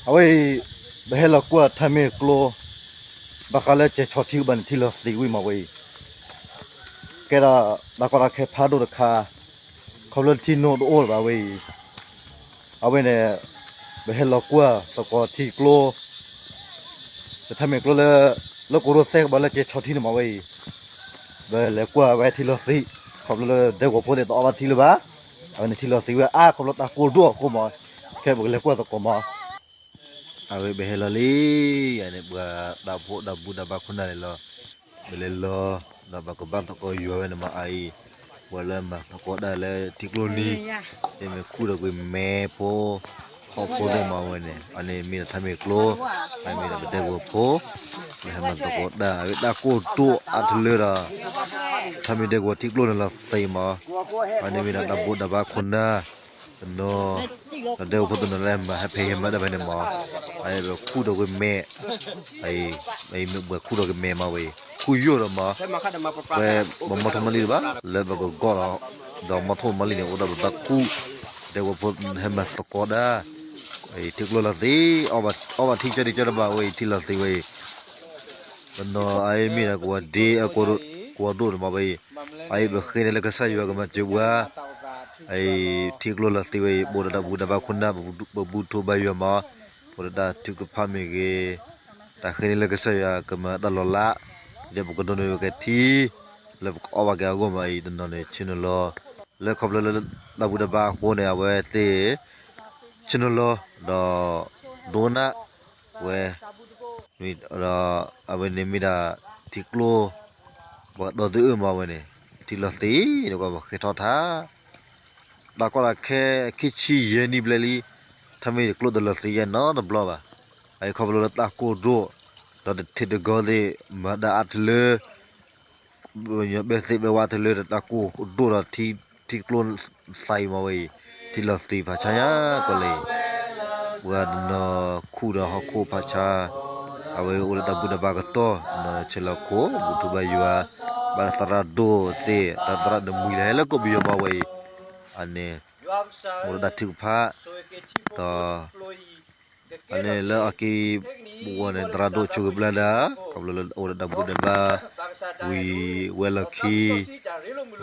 အဝဲအံၤ ပဟဲလီၤကွၢ်ထၢမ့ၢ်ကျိ ဘၣ်ဃးလၢကဲၤဆီၣ်ထံကဘၣ်န့ၣ် ထံလီၤသံးဝံၤမးဝဲအံၤ, ကဲဒၣ်တၢ်ကီတၢ်ခဲဖးဒိၣ်တခါ, ခီဖျိထံနိတအိၣ်လၢၤဘၣ်ဝဲအံၤ, အဝဲန့ၣ် ပဟဲလီၤကွၢ်သကိးထံကျိ တၢ်ထၢမ့ၢ်ကျိလၢ လၢကိရိသဲကဘၣ်လၢကဲၤဆီၣ်ထံန့ၣ်မးဝဲအံၤ, ပလဲၤကွၢ်ဝဲထံလီၤသံး, ခီဖျိလၢဒဲကဝီၤဖိသ့ၣ်တအီၣ်ဘၣ်ထံလၢၤဘၣ်, အဝဲန့ၣ်ထံလီၤသံးဝဲအါခီဖျိတၢ်ကိၢ်ဒိၣ်အဃိမး, ခဲပကလဲၤကွၢ်သကိးမး အဝဲပဟဲလီၤလံ, ယန့ၣ်ပှၤတၢ်ဖိတၢ်ဘူၣ်တၢ်ဘါခိၣ်နၢ်လဲၤလီၤ, ပလဲၤလီၤ, ဒီးပကဘၣ်သကိးယွၤဝဲန့ၣ်မးအအံၤ, ပှၤလၢမၤသကိးတၢ်လၢထံကျိနံၤ, ယမ့ၢ်ခူၣ်ဒီးကွံာ်မဲဖိ, ဟီၣ်ဖိဒိၣ်မးဝဲန့ၣ်, အန့ၣ်မ့ၢ်ဒီးထၢမ့ၢ်ကျိ, အမ့ၢ်ဒီးပဒဲကဝီၤဖိ, လၢဟဲမၤသကိးတၢ် အဝဲတၢ်ကိၢ်ဒိၣ်အါတလၢဒီး ထၢမ့ၢ်ဒဲကဝီၤထံကျိန့ၣ်လီၤသံးမး, အန့ၣ်မ့ၢ်ဒီးတၢ်ဘူၣ်တၢ်ဘါခိၣ်နၢ်, တနီၤ, ဒီးဒဲကဝီၤဖိတနီၤလၢမၤဟဲဖဲးဟဲမၤတၢ်ဖဲန့ၣ်မး, အဝဲခူၣ်ဒီးကွံာ်မဲ, အမ့ၢ်ပှၤခူၣ်ဒီးကွံာ်မဲမးဝဲအံၤ, ခူၣ်ယိာ်ဒီးမး, ဝဲပှၤမီထိၣ်မၤလံတဘၣ် လၢပကဂီၢ်ဒီး, ဒီးမီထိၣ်မၤလံန့ၣ် အိၣ်ဒီးပဘၣ်ခူၣ်, ဒဲကဝီၤဖိဟဲမၤသကိးတၢ်, ထံကျိလီၤသံး, အီၣ်ဘၣ်ထံကၠီဒံကၠီတဘၣ်ဝဲအံၤ ထံလီၤသံးဝဲအံၤ ပနီၤအအံၤမ့ၢ်ဒီးကဝီၤဒ့အကဝီၤဒိၣ်န့ၣ်မးဝဲအံၤ, အအံၤပဃ့န့ၢ်လၢကစၢ်ယွၤကမၤစၢၤပှၤ, အအံၤထံကျိလီၤသံးဝဲအံၤ ပအိၣ်ဒီးတၢ်ဘူၣ်တၢ်ဘါခိၣ်နၢ် ပဘူၣ်ထီၣ်ဘါယွၤမး, ပအိၣ်ဒီးတၢ်ထုကဖၣ်မ့ၢ်ဂ့ၤ, တၢ်ဃ့န့ၢ်လၢကစၢ်ယွၤကမၤတၢ်လီၤလး, ဒီးပကဒိးန့ၢ်ဝဲက့ၤထံ, လၢပကအီၣ်ဘၣ်က့ၤအဂီၢ်မးအံၤ တနီၤန့ၣ်ဆ့ၣ်နီၤလီၤ, လၢခီဖျိလၢတၢ်ဘူၣ်တၢ်ဘါအဃိန့ၣ် အဝဲသ့ၣ် ဆ့ၣ်နီၤလီၤ, ဒီးဒိကနၣ်ဝဲ, ဒီးအဝဲန့ၣ်မ့ၢ်ဒၣ် ထံကျိ, ပှၤဒီသဒၢမးဝဲန့ၣ်, ထံလီၤသံးန့ၣ် ပှၤဃ့ထီၣ်ထါ, တၢ်ကီတၢ်ခဲခံဆံယဲၢ်နံၣ်ဘျဲၣ်လံ, ထၢမ့ၢ်ကျိတလီၤသံးယဲၢ်နီတဘျီဘၣ်, အအံၤခီဖျိလၢတၢ်ကိၢ်ဒိၣ်, ဒီးတထံးတကီသ့ၣ် မၤဒၣ်အါတလၢ ပညီဘဲသ့ၣ်ဘဲဝါတလၢဒီးတၢ်ကိၢ်ဒိၣ်ဒီး ထံကျိသံးမးဝဲအံၤ, ထံလီၤသံးဖးဆါညါကီးလံ, ပှၤတနီၤခူၣ်ဒီးဟီၣ်ခိၣ်ဖးဆါ, အဝဲအိၣ်ဒီးတၢ်ဘူၣ်တၢ်ဘါကတီၢ်, တနီၤဆဲးလီၤခိၣ် ဘူၣ်ထီၣ်ဘါယွၤ, ဘၣ်ဒီးသရၣ်ဒိၣ်သ့ၣ် ဒီးသရၣ်ဒိၣ်မှံလၢဟဲလၢကီၢ်ပယီၤမးဝဲအံၤ, အန့ၣ် အိၣ်ဒီးတၢ်ထုကဖၣ်, ဒီး အန့ၣ်လၢအက့ၤပူၤဝဲန့ၣ် သရၣ်ဒိၣ်ဆိၣ်ဂ့ၤဘျါဒၣ်, ခီဖျိလၢအိၣ်ဒီးတၢ်ဘူၣ်တၢ်ဘါ, ဝံၤဝဲလီၢ်ခံ,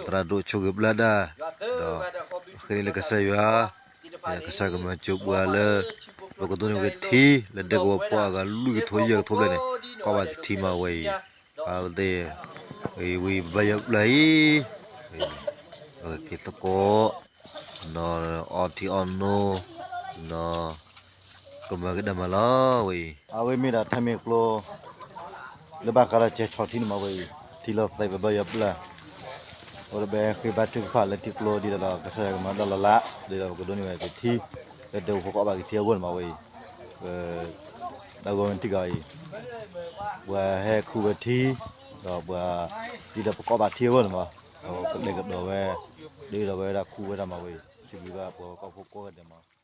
သရၣ်ဒိၣ်ဆိၣ်ဂ့ၤဘျါဒၣ်, ဒီးဃ့န့ၢ်လၢကစၢ်ယွၤ, ကစၢ်ကမၤစၢၤပှၤလၢ ပကဒိးန့ၢ်ဝဲက့ၤထံ လၢဒဲကဝီၤဖိအဂၤလွံၢ်ကထိယဲၢ်ကထိဘျဲၣ်န့ၣ်, ကီၢ်ဘၣ်က့ၤထံမးဝဲအံၤ, အဝဲသ့ၣ်, ဝံၤဘါယွၤဘျါအံၤ, ပကက့ၤသကိး နီၤအီထံအီနိ, နီၤ ကမၤကဒါမၤလီၤဝဲအံၤ, အဝဲမ့ၢ်ဒၣ်ထၢမ့ၢ်ကျိ လၢဘၣ်ဃးဒီးကဲၤဆီၣ်ထံန့ၣ်မးဝဲအံၤ, ထံလီၤသံးပဘါယွၤဘျါ, အိၣ်ဒီးပဟဲဃ့ဘါထုကဖၣ်လၢထံကျိဒ်သိးဒီး ကစၢ်ယွၤကမၤတၢ်လီၤလး, ဒ်သိးပကဒိးန့ၢ်ဝဲက့ၤထံ, လၢဒဲကဝီၤဖိကအီၣ်ဘၣ်က့ၤထံအဂီၢ်န့ၣ်မးဝဲအံၤ, တၢ်ဂီၤမ့ၢ်တံၢ်ကီးအံၤ, ပှၤဟဲခူၣ်ဝဲထံ, ဒီးပှၤ, ဒ်သိးပကအီၣ်ဘၣ်ထံအဂီၢ်န့ၣ်မး, ပကတဲကဒီးဝဲ, ဒ်သိးဝဲဒၣ်ခူၣ်ဝဲဒၣ်မးဝဲအံၤ, စံးဘျုးဘၣ်ပှၤကီၢ်ဖိကိးဂၤဒဲးမး